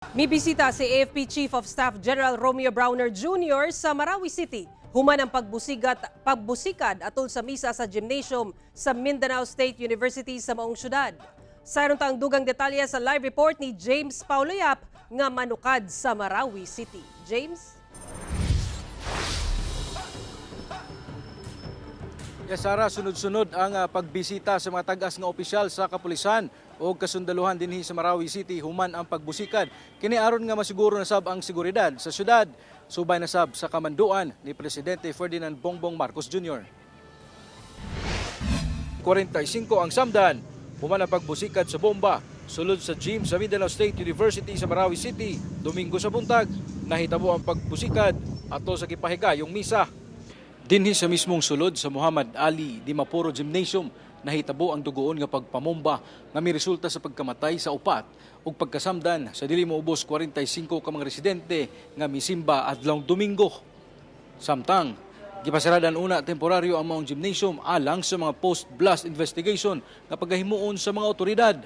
Mibisita si AFP Chief of Staff General Romeo Brawner Jr. sa Marawi City. Human ang pagbusikad atol sa misa sa gymnasium sa Mindanao State University sa maong syudad. Sayron ta ang dugang detalye sa live report ni James Paulo Yap nga manukad sa Marawi City. James? Yes, Sara, sunod-sunod ang pagbisita sa mga tag-as nga opisyal sa kapulisan o kasundaluhan dinhi sa Marawi City human ang pagbusikad. Kini aron nga masiguro na sab ang seguridad sa syudad. Subay na sab sa kamanduan ni Presidente Ferdinand Bongbong Marcos Jr. 45 ang samdan human ang pagbusikad sa bomba sulod sa gym sa Mindanao State University sa Marawi City Domingo sa buntag. Nahitabo ang pagbusikad ato sa gipahigayong misa. Dinhi sa mismong sulod sa Muhammad Ali Dimaporo Gymnasium, nahitabo ang dugoon nga pagpamomba nga miresulta sa pagkamatay sa upat ug pagkasamdan sa dili moubos 45 ka mga residente nga misimba adlawng Domingo. Samtang gipasaradan una temporaryo ang maong gymnasium alang sa mga post-blast investigation nga pagahimuon sa mga otoridad.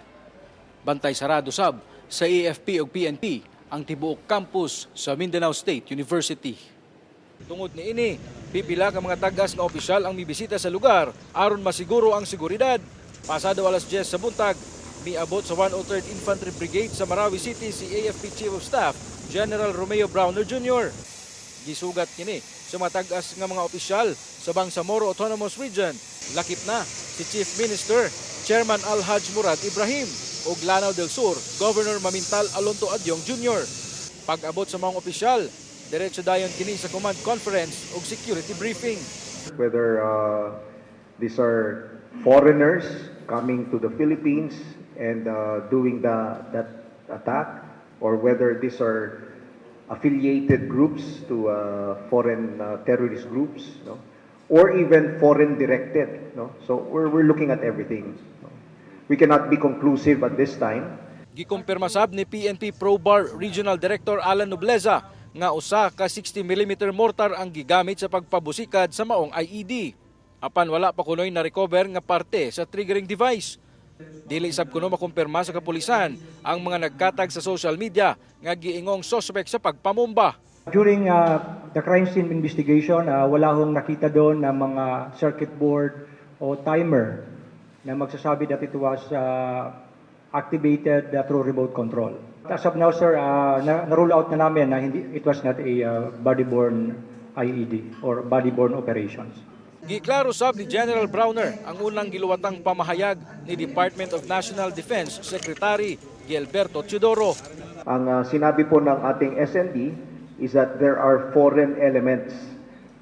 Bantay sarado sab sa AFP ug PNP ang tibuok campus sa Mindanao State University. Tungod niini, pipila ka mga tag-as nga opisyal ang mibisita sa lugar aron masiguro ang seguridad. Pasado alas 10 sa buntag, miabot sa 103rd Infantry Brigade sa Marawi City si AFP Chief of Staff General Romeo Brawner Jr. Gisugat kini sa mga tag-as nga mga opisyal sa Bangsamoro Autonomous Region. Lakip na si Chief Minister Chairman Al-Haj Murad Ibrahim ug Lanao del Sur Governor Mamintal Alonto Adyong Jr. Pag-abot sa mga opisyal, diretso dayon kini sa command conference ug security briefing. Whether these are foreigners coming to the Philippines and doing that attack, or whether these are affiliated groups to foreign terrorist groups, no? Or even foreign directed. No? So we're looking at everything. No? We cannot be conclusive at this time. Gikumpirma sab ni PNP Pro-Bar Regional Director Alan Nobleza nga usa ka 60 mm mortar ang gigamit sa pagpabusikad sa maong IED. Apan wala pa kunoy na recover nga parte sa triggering device. Dili sab kuno makumpirma sa kapulisan ang mga nagkatag sa social media nga giingong suspect sa pagpamomba. During the crime scene investigation, wala hong nakita doon na mga circuit board o timer na magsasabi that it was activated through remote control. As of now, sir, na-rule out na namin na hindi, it was not a body-borne IED or body-borne operations. Giklaro sab ni General Brawner ang unang giluwatang pamahayag ni Department of National Defense Secretary Gilberto Teodoro. Ang sinabi po ng ating SND is that there are foreign elements,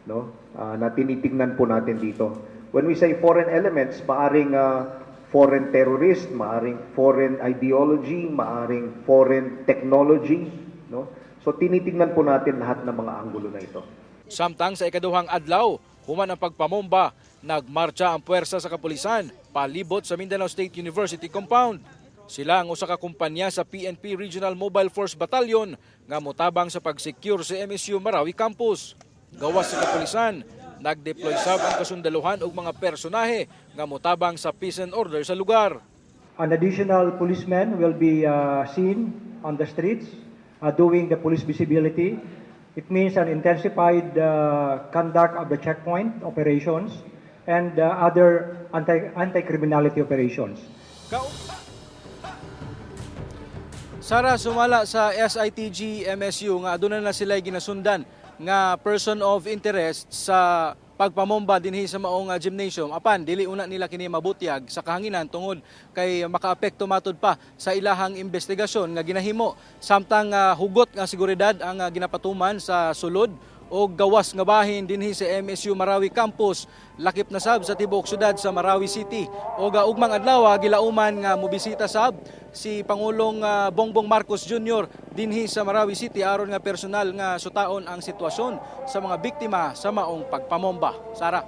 no, na tinitingnan po natin dito. When we say foreign elements, maaring foreign terrorist, maaring foreign ideology, maaring foreign technology, no? So tinitingnan po natin lahat ng mga anggulo na ito. Samtang sa ikaduhang adlaw, human ang pagpamomba, nagmarcha ang puwersa sa kapulisan palibot sa Mindanao State University compound. Sila ang usa ka kumpanya sa PNP Regional Mobile Force Battalion nga motabang sa pag-secure sa MSU Marawi Campus. Gawas sa kapulisan, nagdeploy sab ang kasundaluhan og mga personahe nga motabang sa peace and order sa lugar. An additional policeman will be seen on the streets doing the police visibility. It means an intensified conduct of the checkpoint operations and other anti-criminality operations. Sara, sumala sa SITG MSU nga aduna na sila ginasundan nga person of interest sa pagpamomba dinhi sa maong gymnasium. Apan dili una nila kini mabutyag sa kahanginan tungod kay makaapekto matud pa sa ilahang investigasyon nga ginahimo. Samtang hugot nga seguridad ang ginapatuman sa sulod o gawas nga bahin dinhi sa MSU Marawi Campus, lakip na sab sa tibuok syudad sa Marawi City. O ugmang adlaw gilauman nga mobisita sab si Pangulong Bongbong Marcos Jr. dinhi sa Marawi City aron nga personal nga sutaon ang sitwasyon sa mga biktima sa maong pagpamomba. Sara.